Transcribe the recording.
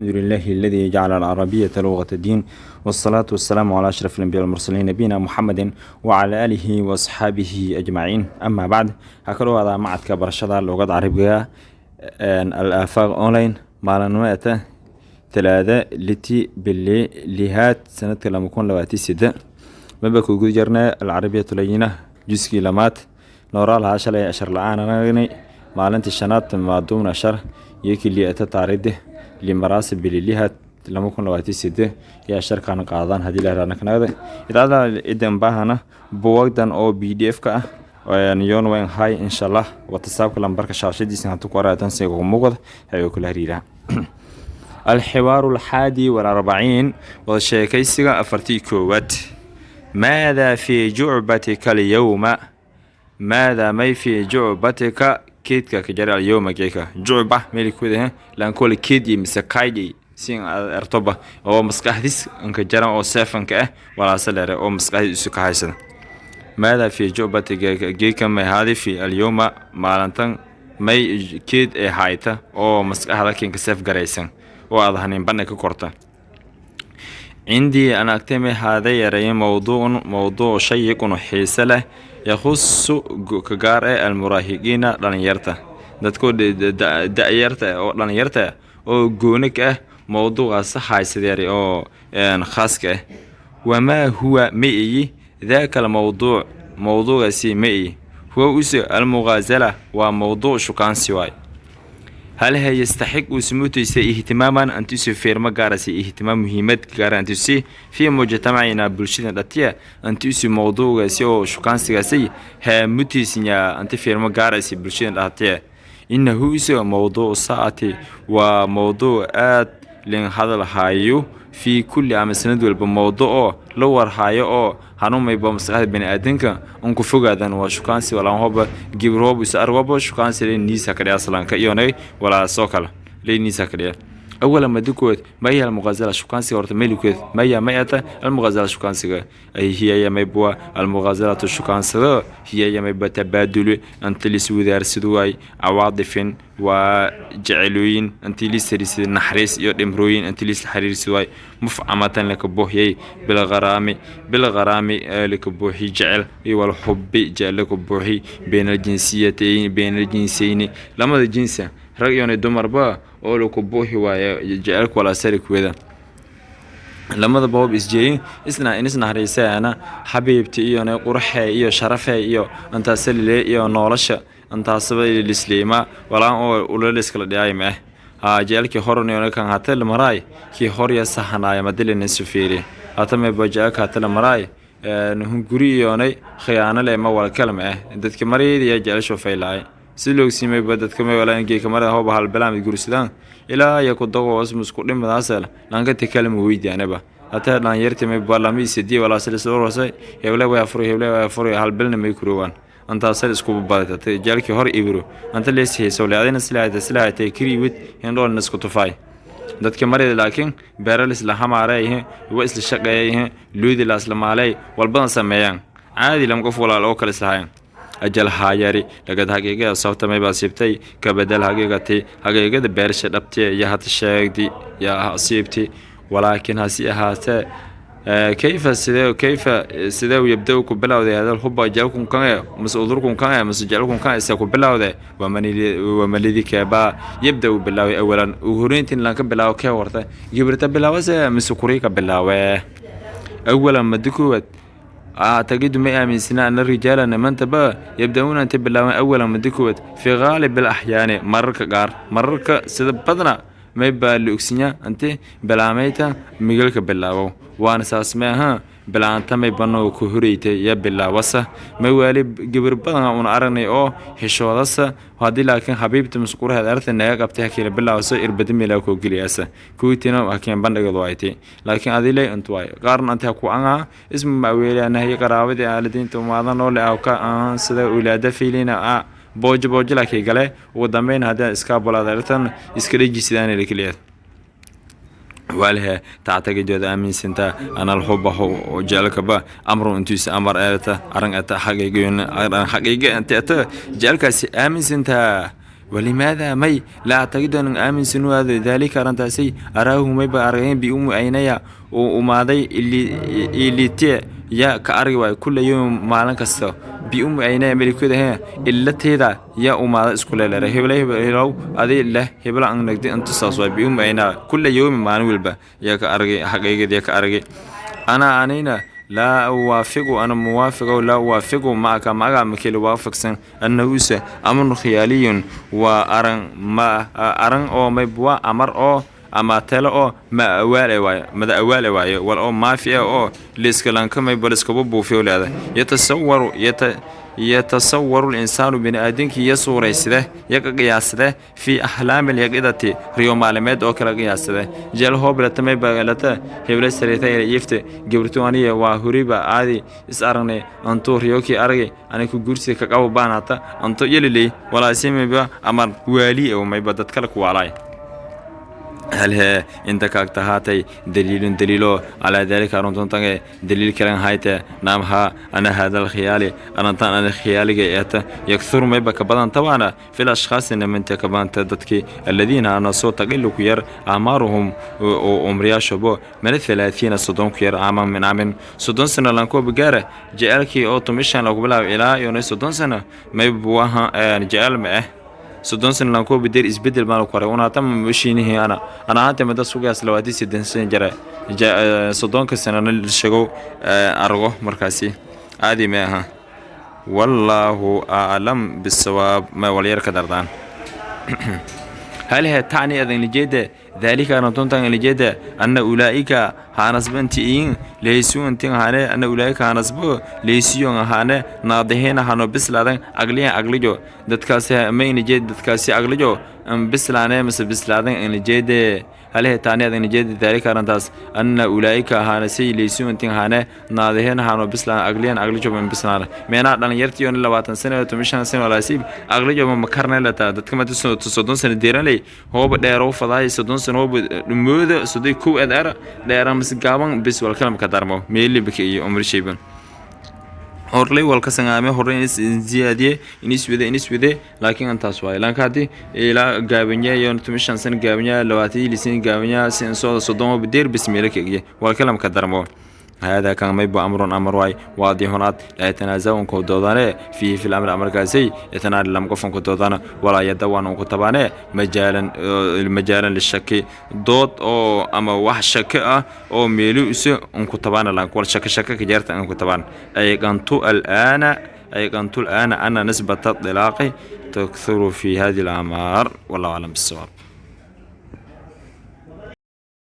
الحمد لله الذي جعل العربية لغة الدين، والصلاة والسلام على أشرف الأنبياء والمرسلين، نبينا محمد وعلى آله وأصحابه أجمعين، أما بعد. Hakalowaada macadka barashada luqadda Carabiga Al Aafaaq Online. Maalinimada Talaada, liti bili lihaad, sanadka 2023, maba ku guda jirnay Alcarabiyatu Layina, juskii lamaad. Nooraal haa shalay ashar la-aan aragnay. Maalintii shanaad maaduumna ashar iyo kiliata taariide limaraasi bililihaad 2023 iyo asharkaan qaadaan haddii la yidhahdo kanagada idaacada idan baahana buwagdan oo PDF ka ah yoon wayn hay, insha Allah. WhatsAppka lambarka shaashadiisa hanta ku aragtan siga muuqda ayuu kula xiriiraa. الحوار 41، wada sheekaysiga 41aad. ماذا في جعبتك اليوم؟ ماذا may في جعبتك keedka ka jara اليوم geeka? Jucba meelikudahe laankoole keed iyo mise kaydhi sin ertoba oo maskaxdis anka jaran oo seefanka ah walaase leere oo maskaxdis isu ka haysada. ماذا في جعبتك geeka may haadi في اليوم maalintan may keed ee hayta oo maskaxda kinka seef garaysan oo aad hanin banna ka korta? عندي أنا agtay may haada yaray موضوع mowduuc شيق xiise leh يخص ka gaar eh المراهقين dhalinyarta, dadko da-yarta oo dhalinyarta oo gooni ka ah mowduucaas haysadeer oo khaaska ah. وما هو ma iyi ذاك الموضوع mowduucaasi ma iyi? هو use المغازلة waa mowduuc shukaansi waay. هل هي يستحق usmutaysa اهتماما antisu feerma gaarasi اهتمام muhiimad gaara antusi في مجتمعنا bulshada dhatiya antisu mowduugaasi oo shukaansigaasi haa mutaysinya anti feerma gaarasi bulshada dhatiya? إنه ise موضوع الساعة waa mowduuc aad lin hadal hayo في كل ama sanad walba, mowduuc oo la warhayo oo hanumayba maskaxda baniaadanka un ku fogaadan waa shukaansi. Walaan hoba gibroob is arwabo shukaansi le niisa kadhiya aslanka iyonay walaa soo kale le niisa kadhiya. أولا madikood ما هي المغازلة? Shukaansiga horta melikood ما هي may ata المغازلة shukaansiga? Ay هي maybwa المغازلة shukaansado هي mayba تبادل inta liswadaarsado waay عواطف waa jecelooyin intii lisharisada naxariis iyo dhimrooyin intii lisla xiriirsado waay مفعمة laka buuxiyay بالغرام بالغرام laka buuxi jecel iyo والحب jecel laka buuxi بين الجنسيتين بين الجنسين lamada jinsi, rag iyo dumarba, oo laku buuxi waayo jecelka walaasari kuwada lamada boob isjeeyin isna inisnaxariisaana xabiibti iyo qurxe iyo sharafe iyo intaas lile iyo nolosha intaasaba lisliima walaan oo ulaliskala dhiyaay ma ah haa. Jecelkii horan kan hata la maraay kii horya sahanaaya madilina sufiiri hata mayba jecelka hata la maraay hunguri iyonay khiyaano leh ma wala kalma ah. Dadka maraydiya jecelsho faylaay si loogsiimayba dadka may walaan geeka marada hoba halbalaamid gursadaan ilaa iyo ku dago osmusku dhimadaasel lankati kalama weydianaba. Hata dhalinyarti may balami sidii walaasalisorosay heble way afuri, heble way afuri, halbilna may kurowaan intaasal isku badatay. Jeelkii hor ibro anta lees hayso le adina silaayta silaayta kiriwid hindhool isku tufaay dadka marida. Laakiin beeral isla hamaareeyhe wa isla shaqeeyhe luudi la isla maaley walbadan sameeyaan caadi lam qof walaal oo kale islahayn. أجل haayari lagad haqiiqada sababta may baa siibtay kabedel haqiiqati haqiiqada beersha dhabtiya iyo hata sheegdi yaa asiibti. ولكن hasi ahaatee كيف sidee كيف sidee يبدأ ku bilowday هذا الحب jecelkun kan e mase udurkun kan e mase jecelkun kan ise ku bilowday? وما الذي keebaa يبدأ bilaaway أولا ugu horeyntiin lan ka bilaabo kee warta gibirta bilaawase mise kuriika bilaawe? أولا madi koowaad أعتقد ma aaminsana أن الرجال nimantaba يبدأون inta bilaabaan أولا madi koowaad في غالب الأحيان mararka qaar, mararka sida badna may baa la ogsinya inti bilaamayta migalka bilaabo. Waana saas ma aha, bilaanta may banoo ku horeytay iyo bilaawasa may waali gabar badan una aragnay oo xishoodasa haddii laakiin xabiibta masquraheed arta naga qabtay hakiila bilaawso irbada meelaa koo geliyaasa kuwitina hakeen bandhigadu aytay. Laakiin adilay intu waay qaarna inta ku anga isma maaweelanahay qaraabadii aaladiinta umaadan oo le ka sida ulaada fiilina a boojo boojo laakiin gale ugu dambeyn haddii iska bolaad artan iska dhejisidaan la keliyaad. Waalhe تعتقد aaminsantaa أن الحب jecelkaba أمر intuisa amar eeta aran eta xaqiiqiyun aran xaqiiqa inta eta jecelkaasi aaminsantaa? Walimaada may laa actaqidu anan aaminsanu aado daalika arrintaasi araahu mayba argayn biumu aynaya uu umaaday ilitee ya ka argi waayo kulla yawmin maalin kasta biumu aynaya melikooda he ilateeda ya umaada isku leelere hebla hebelow adi leh hebla ang nagdi intusaas waay biumu aynaa kulla yawmin maalin walba ya ka argay xaqiiqada ya ka argay. Ana anina laa uwaafiqu ana muwaafiqow laa uwaafiqu macaka macaga makeli waafaqsan annahu use amrun khiyaaliyun waa aran ma aran oo maybwa amar oo ama telo oo ma awaale waayo mada awaale waayo wal oo maafi ah oo liiskalanka mayba liskaba buufiyo leeda yatasawaru yatasawaru linsaanu bini-aadinkii ya suuraysade ya ka qiyaasade fii axlaami lyaqidati riyo maalimeed oo kala qiyaasade jeel hooblata maybagalata hebla sareyta ila iifte gabrto aniya waa huriba aadi is aragnay antuu riyokii aragay aniku guursi ka qabo baanata anto yeliley walaasi mayba amar waali o mayba dad kale ku waalaay. Hal hee inta kaagta haatay daliilun daliilo calaa daalika aruntuntange daliil kalen hayte? Naam haa, ana haada alkhiyaali arantan ana khiyaaliga eeta yakthuru mayba ka badan tabaana fil ashkhaasi namanta ka badanta dadkii aladiina ana soo taqilu ku yar acmaaruhum oo umriyaashobo min 30 30 ku yar caaman min caamin 30 sano lankooba gaara jecaalkii oo 15 lagu bilaabo ilaa iyo 30 sano mayba waha jecel ma ah. 30 sano lankooba deer isbedel baan ku haray unaata mashiinihi ana ahaantee mada sugaas 28 sano jara 30-ka sanana la sheego argo markaasi caadi ma aha. Wallaahu aclam bisawaab ma walyar ka dardaan. Hal he tacni adan lijeeda daalika arantuntan lijeeda anna ulaa'ika haanasba inti iyin leysuu intin ahaane anna ulaa'ika haanasbo leysiyon ahaane naadihiina hano bislaadan aqliyan aqlijo dadkaasi ma inlijeed dadkaasi aqlijo bislaane mise bislaadan inlijeede. Hal he tacni adan lijeeda daalika arantaas anna ulaa'ika ahaanasay leysuu intin ahaane naadihiina hano bislaadan aqliyan aqlijo ban bislaana meenaa dhalinyartiyo 20 sano 15 sano walaasiib aqlijo ma makarna lataa dadka mata 30 sano deeranley hooba dheerow fadaay 30 sano hooba dhumooda 31 ad ara dheera mise gaaban bis wal kalam ka darmo meelibka iyo umri shayban horley walka sangaame horley in ziyaadiye in iswede in iswede laakiin intaas waaye lanka haddii ilaa gaabanya iyo 15 sano gaabanya 26 sano gaabanya si insooda 30 hooba deer bis meelo ka egiye wal kalam ka darmo. Hada kan maybu amrun amar waay waadixun ad laa yatanaazaun ku doodane fiihi fi lamri amarkaasay itnaani lam qofan ku doodana walaa yadawan ku tabaane majaalan lishaki dood oo ama wax shaki ah oo meelu isu unku tabaana lan wal shaki shaki ka jarta unku tabaan. Ayqantu al'aana ana nisbata dilaaqi takthuru fi hadihi alacmaar. Wallahu aclam bisawaab.